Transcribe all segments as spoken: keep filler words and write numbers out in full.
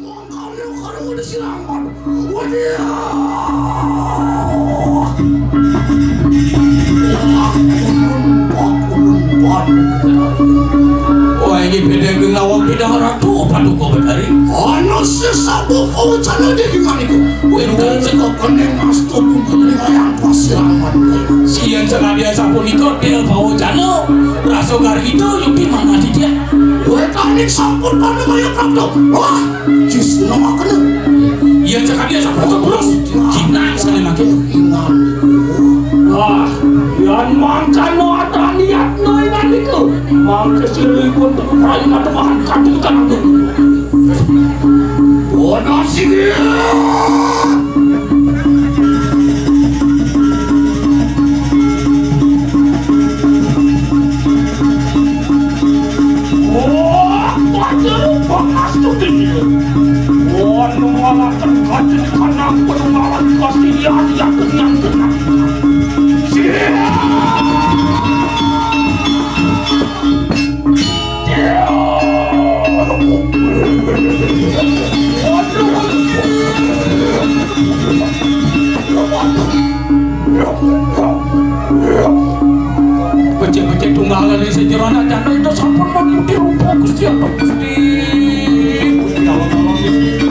Mangkane karo ngene siraman. Waduh. Wah, ulun, wah, ulun, wah. Wah, ini beda geng awak beda ratu paduka betari. Ana sesabu kau cana di gimana itu? Wih, kan seko kene mas tubuh kene wayang pasiraman. Sian sengaja sapunika tel pawacana. Rasa garita yukti mana dia? Wetaning sampun pada maya prapta. Wah, jis namaken. Iya cekap iya cekap terus. Jinang sane makin. Wah, yan mangkano ada niat no iman itu. Mangke siripun rai mata makan kadu kan aku. Bodoh sih. Oh, pajaru panas tuh dia. Wah, nungalakan kaji kanang penunggalan kasih ya, ya, kenyang, kenyang. Siap. Becik-becik tunggal dari sejerona danau itu sampun mengikuti rupa Gusti Allah. Gusti, Gusti Allah, tolong, Gusti.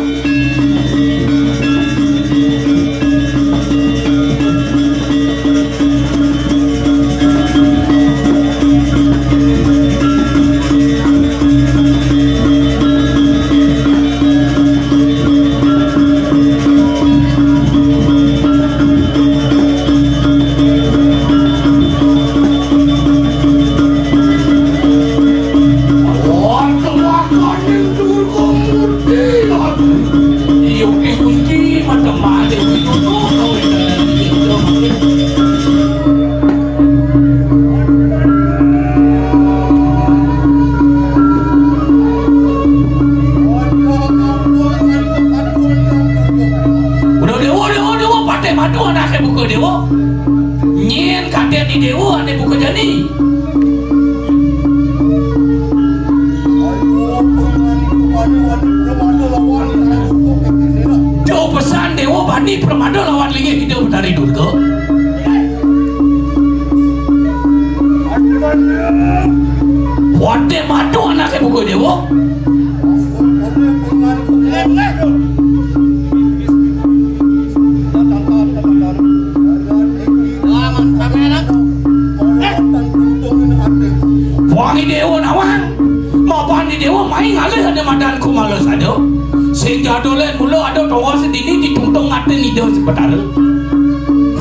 Udah dewa, dewa, dewa, patih madu anake buka dewa. Nyen kadek di dewa ane buka jani. Do pesan dewa bani permada lawan linggih kita Betari Durga. Patih madu anake buka dewa. Wangi dewa nawang, mapan di dewa mai ngalih ada madan kumala sada. Sing jadule mula ada tawa sedini ditungtung ngaten ida sebetara.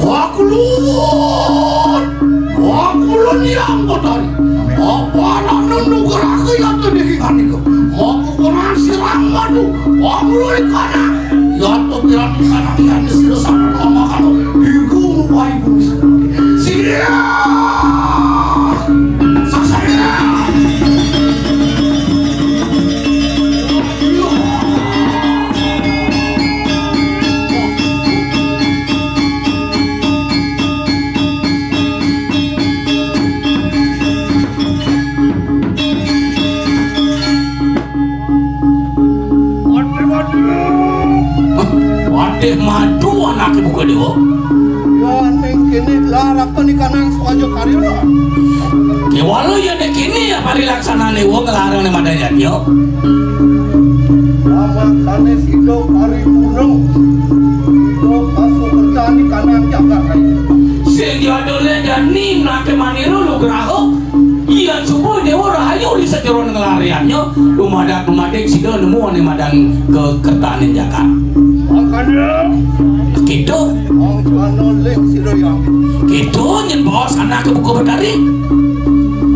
Wakulun, wakulun yang kotor. Apa nanu nugraha yata diri kanika? Makukuran sirang madu, wakulun kana. Yata piran kana piran sira sana lama kanu. Iku rupai bumi. Siap. Saksana. Patih madu anake buka dewa. Ya ning kene larapan ikanang swaja karya. Kewala ya nek kene ya parilaksanane wong nglarang ne madan yadnya. Lamakane sida paripuneng. Sida pasukertan ikanang jagat raya. Sing jadule jani nake maniru nugraha. Yan subuh dewa rahayu di sajeroning lariannya, dumadak dumadik sida nemu ane madan kekertaning jagat. Makanya kita mangkana ling sira yang kita nyen bawa sana ke buku betari.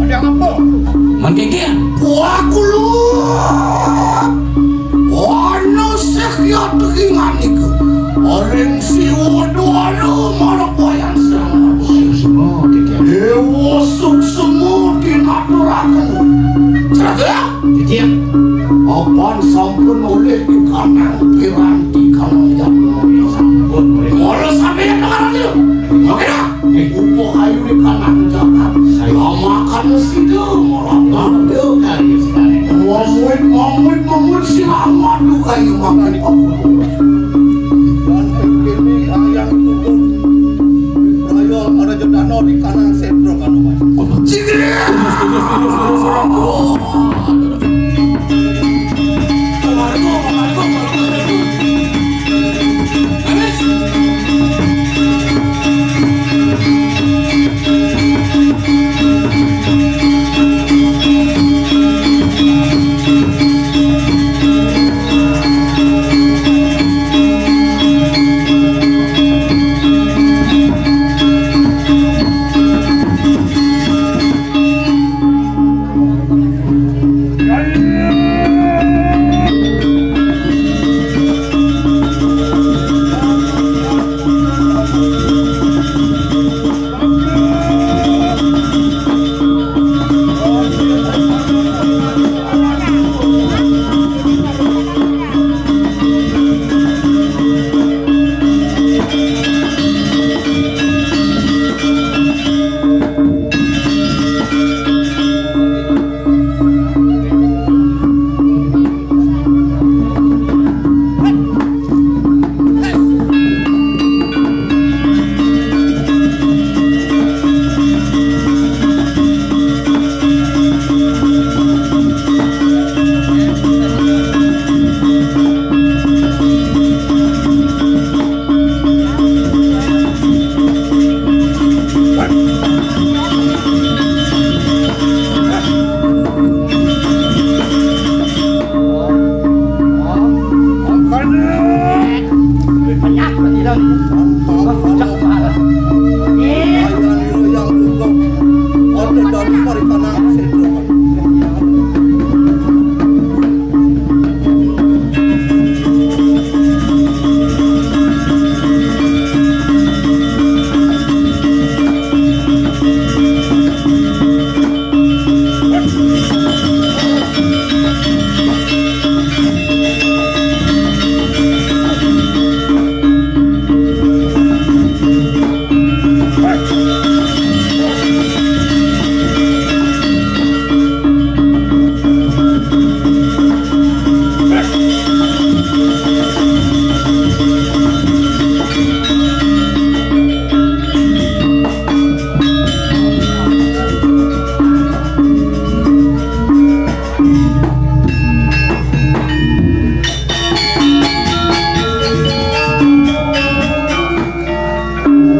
Ada apa? Mangkengkeng. Wah, kulut. Ana sih ya tekingan iku. Ring Siwa Dwana marang Wayan Srama. Suksma, Titiang. Dewa suksma tinaturaken. Cerdas. Titiang. Apan sampun oleh di kanang piranti kanang yatna. Sampun oleh. Mula sampeyan dengar aja. Oke dah. Upo ayu di kanang jagat. Ayo. Makan sida malam. Aduh, kali sekali. Mamit, mamit, Mun si Mamadu ayu mangkani pangulu. Dan kini ayang tunggu. Raya Raja Dano di kanang sentro kanoman. Kudu cigir. Terus, terus, terus, terus, terus.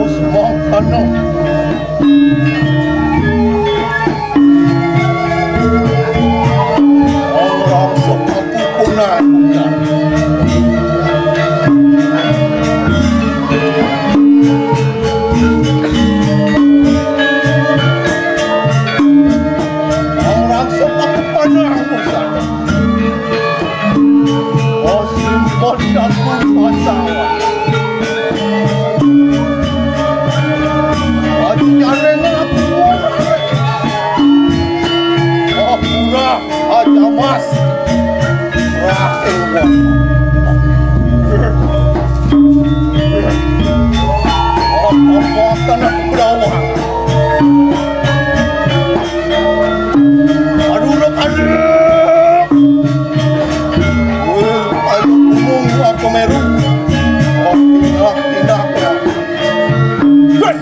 Wes mangkana. Orang sekapukunan. Orang sekapukunan. Osim bodak pasawan. Aja nyareng aku. Oh, pura aja mas. Rakyat. Oh, apa akan aku berawak? Aduh, aduh, aduh. Wih, ayo gunung apa meru? Oh, tindak, tindak ya. Hei!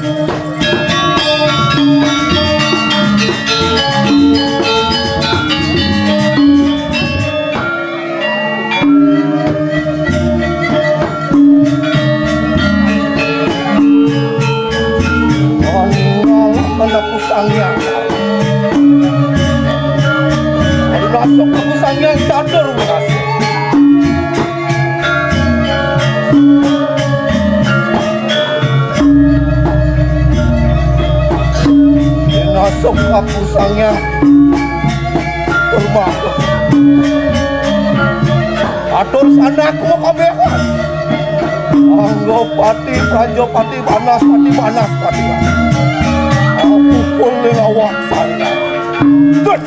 Anak kusangnya. Aduh, nasok aku sangnya catur, Mas. Nasok aku sangnya. Rumah. Atur sanakmu kabeh. Anggopati, Prajopati, Banaspati, Banaspati. Aku pun lelawak sana. Bus.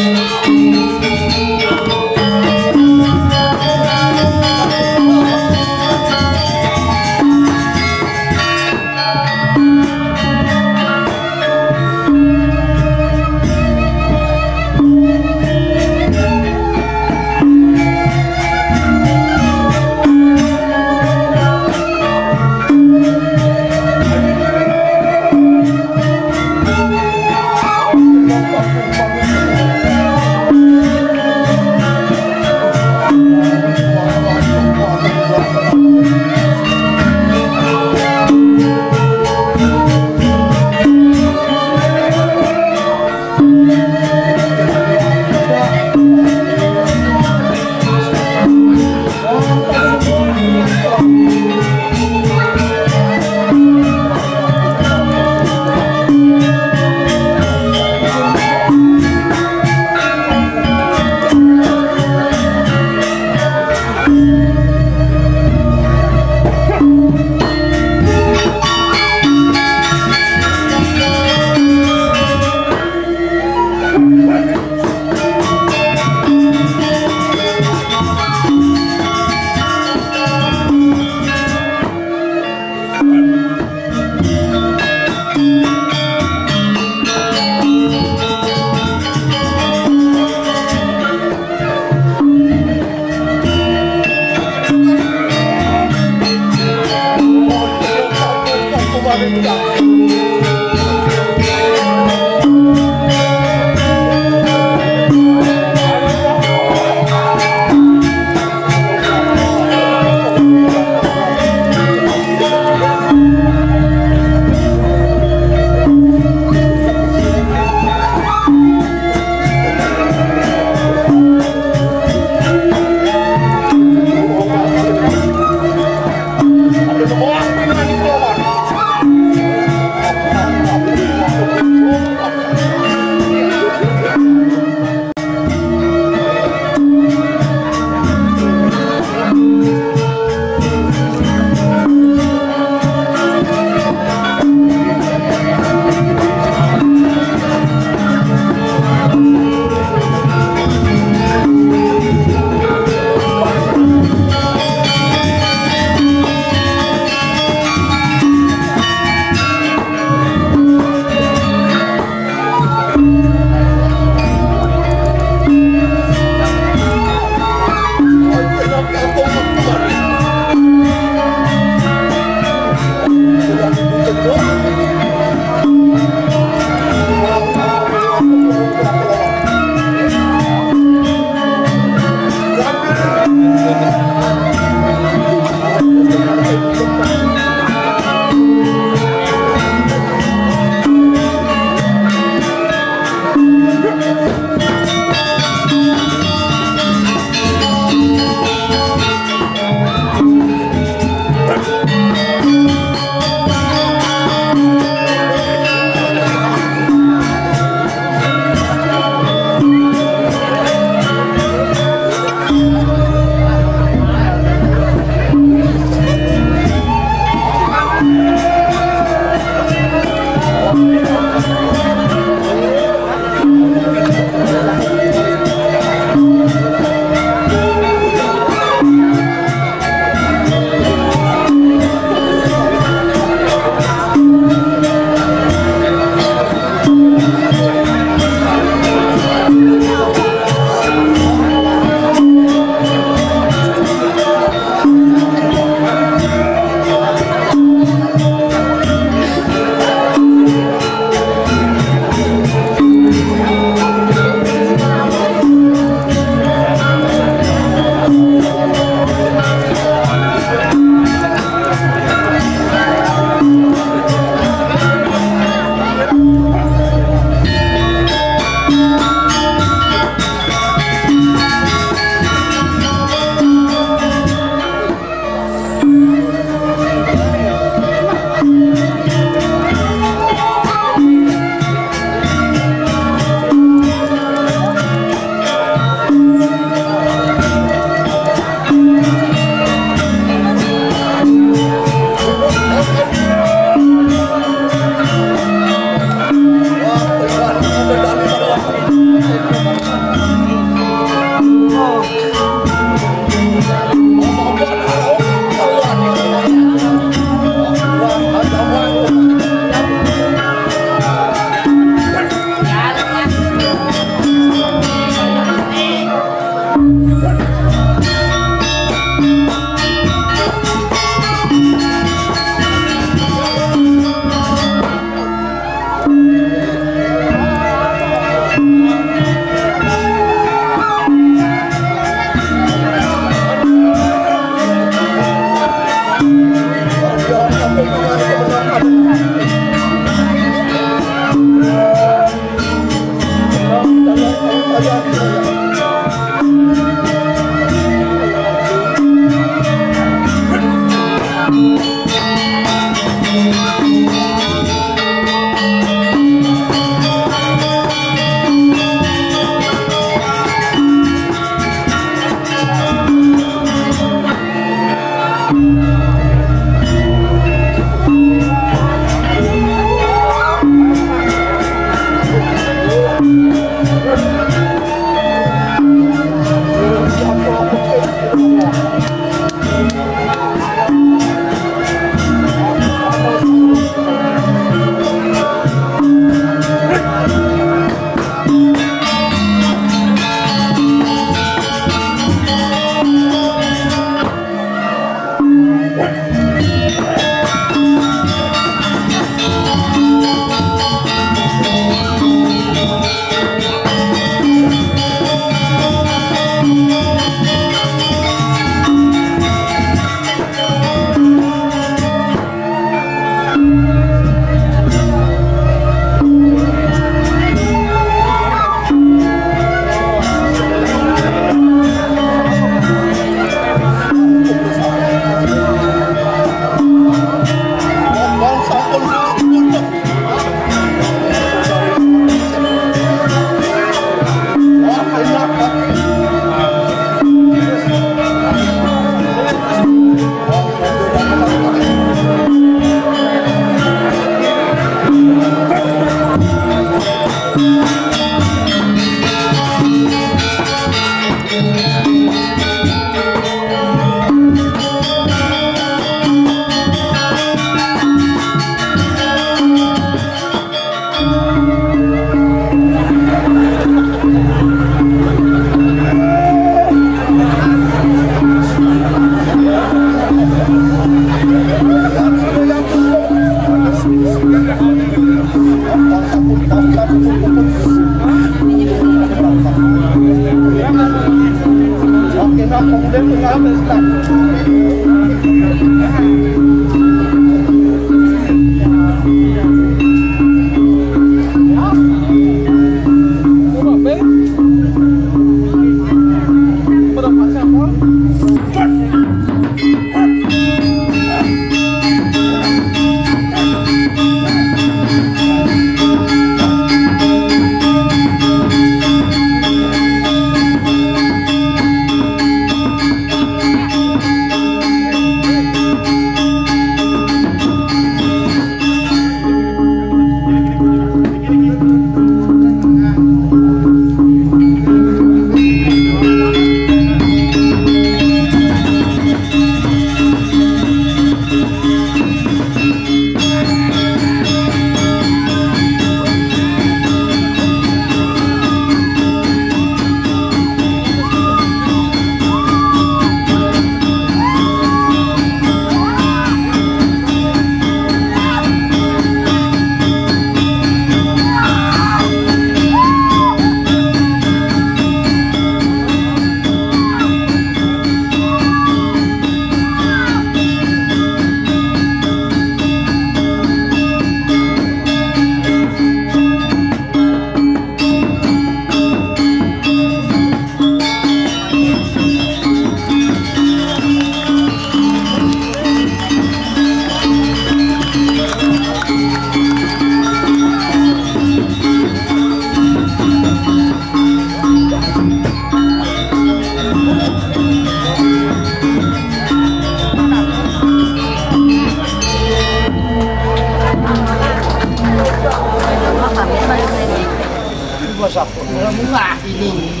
Bos aku, bunga ini.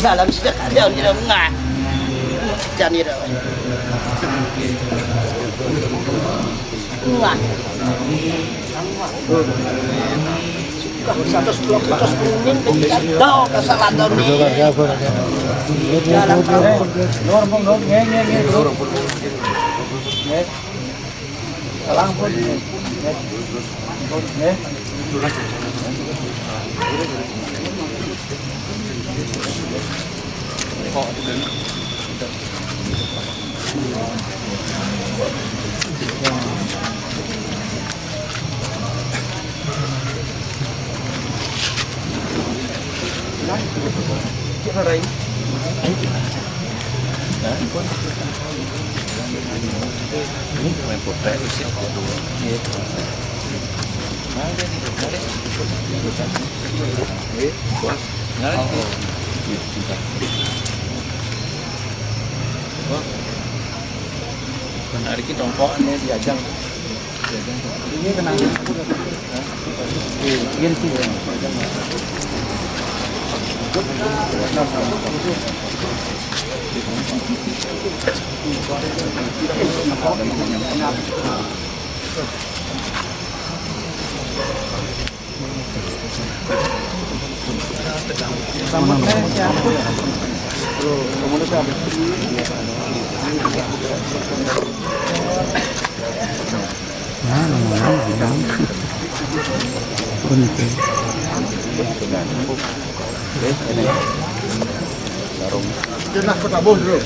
Dalam sejak ada di bunga. Jani dah. Bunga. Seratus dua puluh, seratus kuning, dah kesalahan ni. Dalam tahun. Salam pun. Nah, iki tongkokne diajang. Ini kenang. Iya, sih. Jelas kota bos dulu.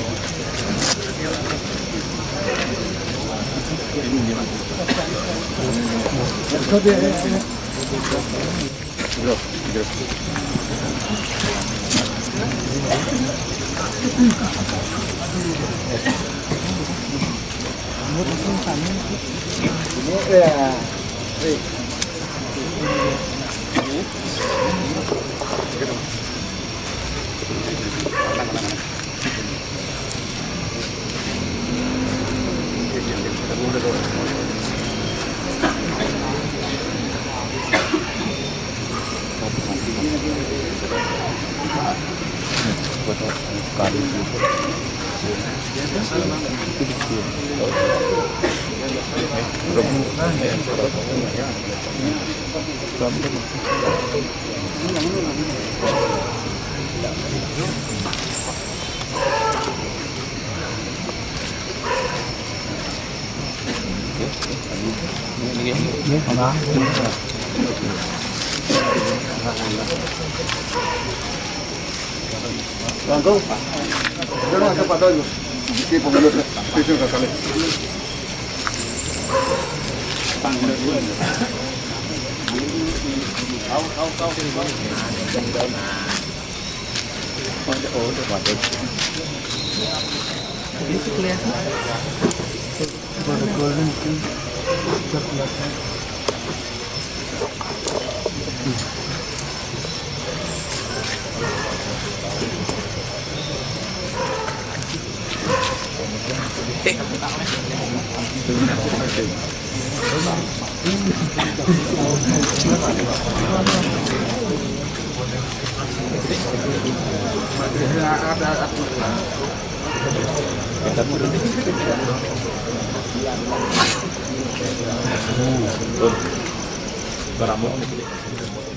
Barang mau nih,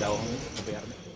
daun, biar